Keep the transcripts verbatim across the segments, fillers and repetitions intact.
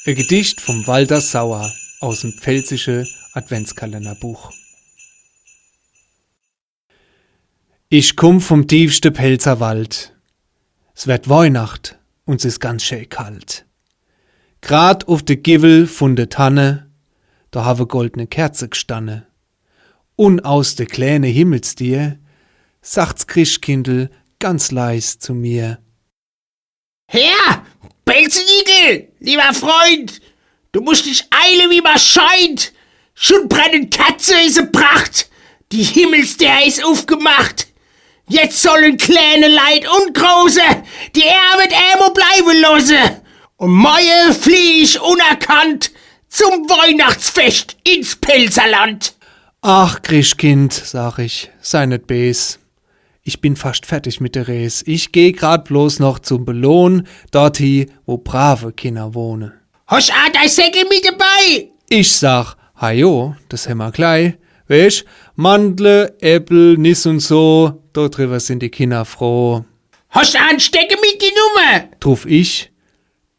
E Gedicht vum Walter Sauer aus em pfälzische Adventskalennerbuch. Ich kumm vum tiefschte Pälzer Wald. S werd Weihnacht un s is ganz schä kalt. Grad uf de Giwwel vun de Tanne, do hawwe goldne Kerze gstanne. Un aus de kläne Himmelsdier sacht's Chrischtkindel ganz leis zu mir: Herr, Pelzenikel, lieber Freund, du muscht dich eile, wie mer scheint. Schun brennen Kerze is e Pracht, die Himmelsdeer is ufgemacht. Jetzt sollen kläne Leit un Große die Ärwet emol bleiwe losse. Un morje flieh ich unerkannt zum Weihnachtsfescht ins Pelzerland. Ach, Chrischkind, sag ich, sei net bees. Ich bin fascht fertig mit de Rees. Ich geh grad bloß noch zum Belohn, dorthie, wo brave Kinner wohne. Hoscht a dei Säckel mit debei? Ich sag: Hajo, des hämmer glei. Weescht, Mandle, Äppel, Niss un so, do driwwer sin die Kinner froh. Hoscht a en Stecke mitgenumme? Druf ich: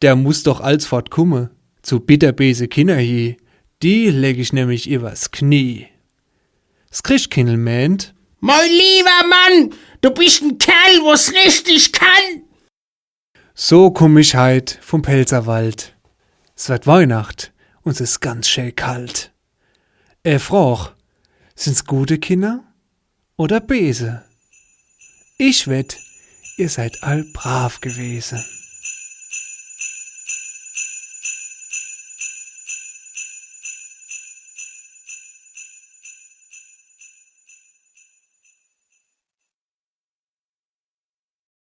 Der muss doch alsfort kumme, zu bitterbeese Kinner hie, die leg ich nämlich iwwers Knie. S Chrischtkindel mähnt: Mein liewer Mann, du bischt en Kerl, wo's richtig kann. So kumm ich heit vum Pelzerwald. S werd Weihnacht un s is ganz schä kalt. E Froch: Sin's gute Kinner oder beese? Ich wett, ihr seid all brav gewese.